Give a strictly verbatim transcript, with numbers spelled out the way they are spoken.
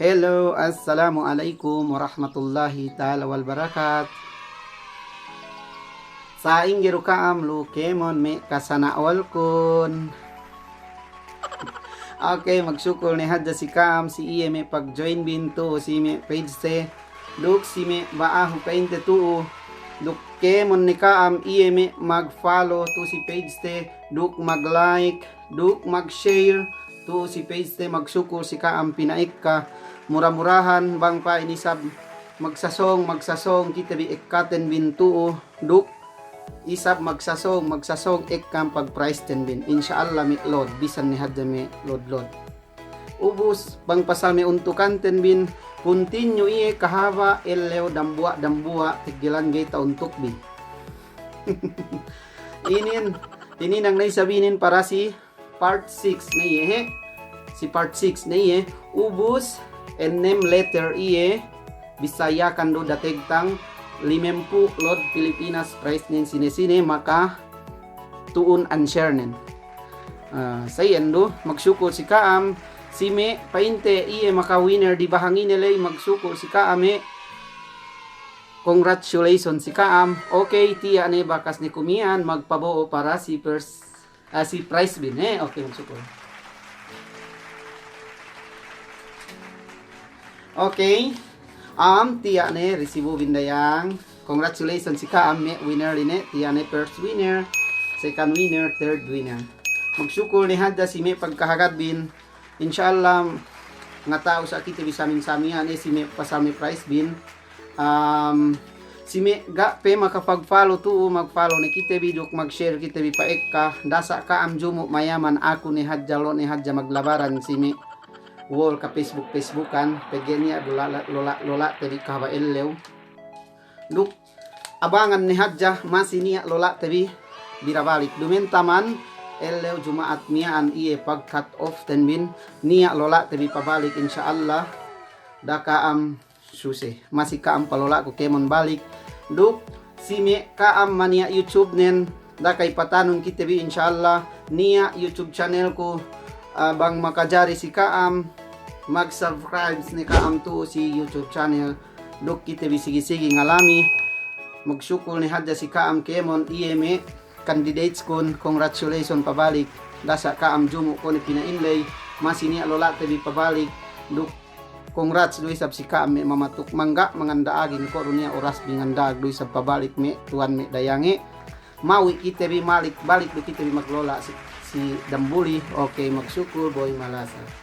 Hello, assalamu alaikum warahmatullahi ta'ala wabarakatuh. Sa'ingge du ka'am lu kēmon me' kasana'olkun. Okay, magsukul ne hadja si ka'am si iye me' pag-join bin tu'u si me' pagete, duk si me' ba'ahu pa'inte tu'u, duk kēmon ne ka'am iye me' mag-follow tu'u si pagete, duk mag-like, duk mag-share, tu'u si pagete. Magsukul si ka'am pina'ekka, mura-murahan bang pa'in isab magsasōng, magsasōng kite bi ekkaten bin tu'u, duk isab magsasōng, magsasōng ekka pag-prize ten bin. Insya Allah me' load, bisan ne hadja me' load-load. Ubus, bang pasal me' untukanten bin, continue iye kahaba' ellew dambuwa'-dambuwa', teggelan ga'i ta'untuk bi. Inin, inin ang na'isab inin para si part six ne iye, he. Si part six ne iye, ubus ennem letter iye, Bisayakan du dategtang limempū' load Pilipinas prize nen sine-sine makatu'un answer nen. Ah, sa iyan du, magsukul si ka'am, si me' pa'inte iye maka-winner di bahangine ley, magsukul si ka'am, he. Congratulations si ka'am. Okay, tiya' ne bakas ne ku miya'an magpabo'o para si first Ah, si prize bin, he? Okay, magsukul. Okay. Am, tiya' ne resibo bin dayang. Congratulations si ka'am me' winner ine, tiya' ne first winner, second winner, third winner. Magsukul ne hadja si me' pagkahagad bin. Insya Allah, ngata'u sa' kite bi samin-samiyan, eh, si me' pasal me' prize bin. Am, si me' ga' pe makapag-follow tu'u, mag-follow ne kite bi duk mag-share kite bi pa'ekka, dasa ka'am jumu' mayaman, aku ne hadja, lo' ne hadja maglabaran si me' wall ka Facebook, Facebookan, pegge' niya' lola', lola', lola'te bi kahaba' ellew. Duk abangan ne hadja, masi niya' lola'te bi bira balik. Dumenta man ellew Juma'at miya'an iye pag-cut off ten bin, niya' lola'te bi pabalik, insya Allah. Da'a ka'am suse. Masi ka'am palola'ku kēmon balik. Duk si me' ka'am maniya' YouTube nen, da'a ka'ipatanun kite bi, insya Allah, niya' YouTube channelku, ah, bang makajari si ka'am, mag-subscribe ne ka'am tu'u si YouTube channel. Duk kite bi sigi-sigi ngalami. Magsukul ne hadja si ka'am kēmon iye me' candidates kun, congratulations pabalik. Dasa ka'am jumu' ko' ne pina'in ley, masi niya' lola'te bi pabalik. Duk congrats du isab si ka'am me' mamatuk mangga' manganda'agin, ko' du niya' oras bi nganda'ag du isab pabalik me' tuwan me' dayange. Mawi' kite bi malik, balik du kite bi maglola' si, si Dambuli. Okay, magsukul, Boy Malasa.